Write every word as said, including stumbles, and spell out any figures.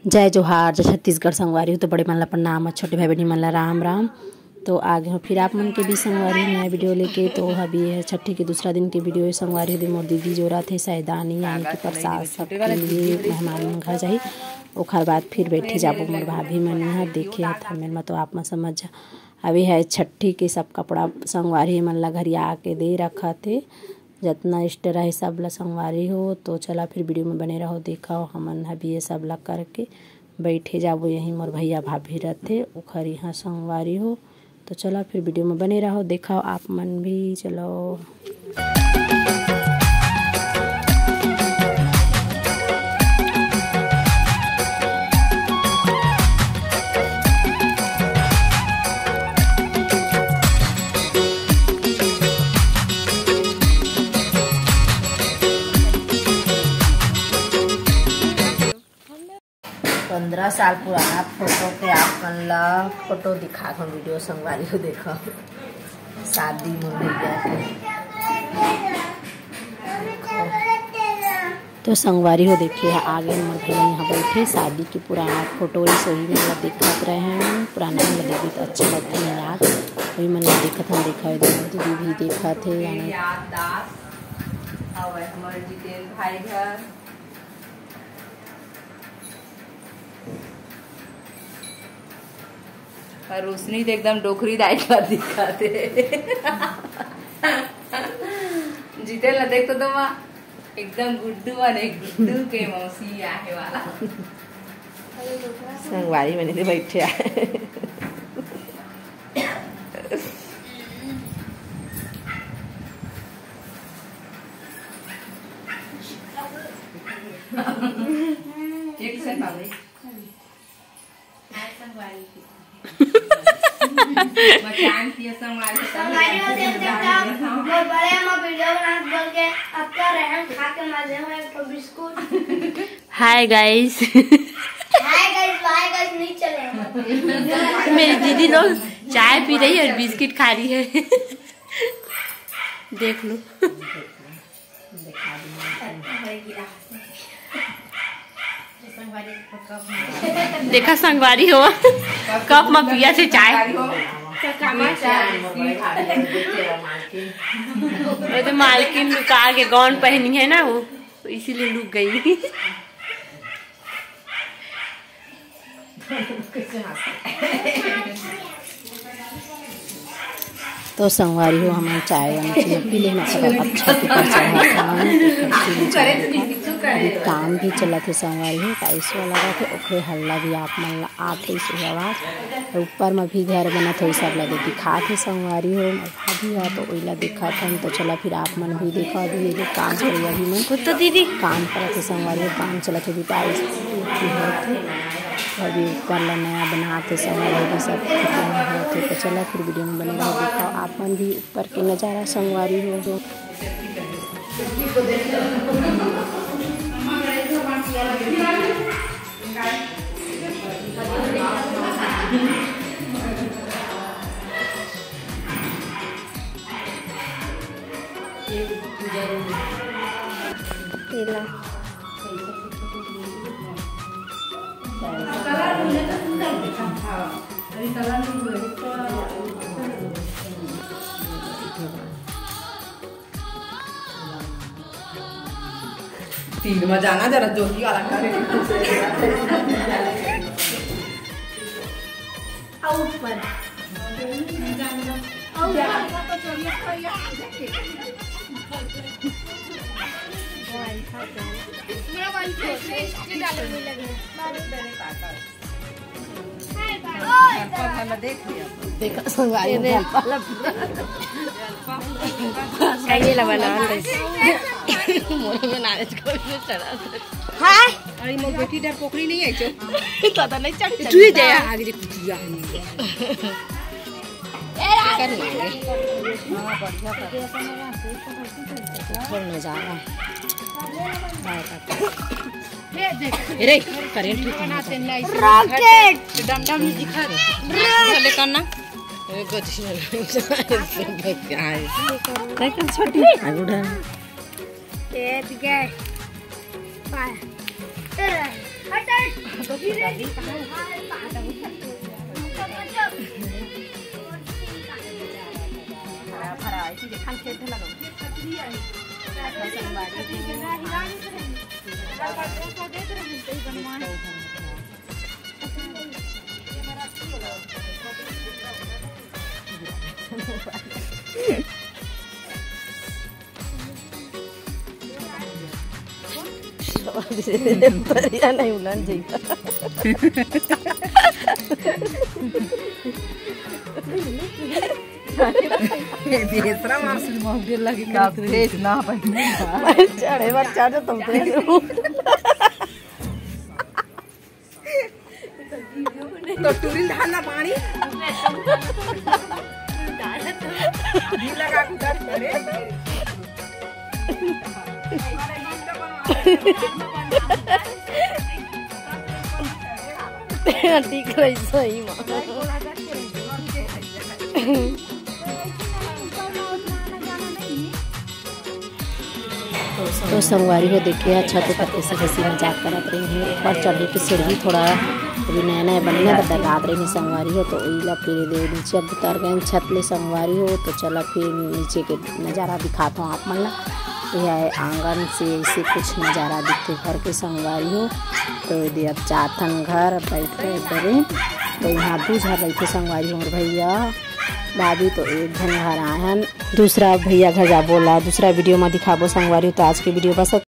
जय जोहार, जय छत्तीसगढ़ संगवारी हो। तो बड़े मन ला प्रणाम, छोटे भाई बहनी मन ला राम राम। तो आगे हो फिर आप मन के बीच संगवारी हो नया वीडियो लेके। तो अभी ये छठी के दूसरा दिन के वीडियो है संगवारी हो। अभी मोर दीदी जो रथे सैदानी यानी कि प्रसाद सबके लिए मेहमान मन घर जाही, ओखर बाद फिर बैठे जाबो मोर भाभी मन यहाँ। देखे ह थंबनेल में तो आप मन समझ जा। अभी है छठी के सब कपड़ा संगवारी मन ला घरिया के दे रखत हे, जतना extra रहे सब ला संगवारी हो। तो चला फिर वीडियो में बने रहो, देखो हमन अभी ये सब ला करके बैठे जाबो। यहीं मोर भैया भाभी रथे ओखर यहाँ संगवारी हो। तो चला फिर वीडियो में बने रहो, देखो आप मन भी। चलो। पंद्रह साल पुराना फोटो के आप मन ला फोटो दिखात हूँ, वीडियो संगवारी हो। देखो शादी मोर भैया के। तो संगवारी हो देखिए आगे मोर भैया यहाँ बैठे शादी के पुराना फोटो रहिस, वही मन ला देखत रहे हैं। पुराना मन ला देखबे तो अच्छा लगथे याद, वही मन ला देखत हम। देखा इधर दीदी भी देखत हे यानी याददाश्त। और हमारे जितेंद्र भाई घर और रोशनी तो एकदम डोकरी दाई का दिखाते। जितेन ला देख तो दो माँ, एकदम गुड्डू वाले गुड्डू के मौसी आहे वाला। संगवारी मन इधर बैठे आए। एक सेकंड भाभी। मचान किया संगवारी। संगवारी हो देख सकता हूँ, वो बड़े अम्मा वीडियो बनात बोल के आपका रहम खा के मजे में एक ठो biscuit. Hi guys. Hi guys, बाय गाइस नहीं चले। मेरी दीदी लोग चाय पी रही है और बिस्किट खा रही है। देख लो। देखा संगवारी हो, कप में पिया थे चाय। वो तो मालकिन लुका के गाउन पहनी है ना, वो तो इसीलिए लुक गई। तो संगवारी हो, हमन चाय वाय पी लेना, सब अच्छा से चढ़ा सामान। अभी काम भी चलत हे संगवारी हो, टाइल्स वाला रथे, ओखरे हल्ला भी आप मन ला आत होइस आवाज। ऊपर में भी घर बनत होइस, सब ला दिखात हे संगवारी हो। अभी हा तो ओइला दिखात हन। तो चला फिर आप मन भी देखा, अभी ये जो काम करइया भी मन कुत्ता दीदी काम करत हे संगवारी हो, काम चलत हे, अभी टाइल्स होत हे, अभी ऊपर ला नया बनात हे संगवारी हो, सब fitting होत हे। तो चला फिर वीडियो में बने रहो, देखा आप मन भी ऊपर के नजारा संगवारी हो। तीन में जाना जरा जोगी वाला करे। आउट पर। देखा संगवारी ये देख। खाइए ला बना ले। मोर में नाराज कोई नहीं चला। हाय। अरे मोर बेटी डर पोखरी नहीं आई जो। तो तो नहीं चढ़। तू ही दे आगे रे कुटिया। कर लेंगे। थोड़ा नजारा। रे, करंट भी कहाँ था? रॉकेट। डमडम नहीं दिखा रे। भले करना। ए, गधी वाला। साइकिल छोटी। आगू ढाल। ये दिखे। पाए। हट, हट। हरा भरा ऐसी के खान खेत लगा। बढ़िया नहीं उलन जइबा। बेसरा मार से मौके लगे का करत रही। बेस ना बनी। मैं चढ़े बर चढ़ तुम तो। तो टूरी धान ना पानी। घी लगा के दस करे। ठीक रही सही में। तो संगवारी हो, देखिए, छत पर कैसे हंसी मजाक करत रही हूँ। ऊपर चढ़े के सीढ़ी थोड़ा अभी नया नया बने ना, तो डरात रही हूँ संगवारी हो। तो इला फिर दे नीचे अब उतर गए छत ले संगवारी हो। तो चला फिर नीचे के नज़ारा दिखात हूँ आप मन ला। यह है आंगन से ऐसे कुछ नज़ारा दिखते घर के संगवारी हो। तो ये दे अब जाथन घर, अब बैठ के डरे। तो यहाँ दू झन रहिथे संगवारी हो, मोर भैया भाभी, तो एक झन घर आए हन। दूसरा भैया घर जाबो ला, दूसरा वीडियो में दिखाबो संगवारी हो। तो आज के वीडियो बस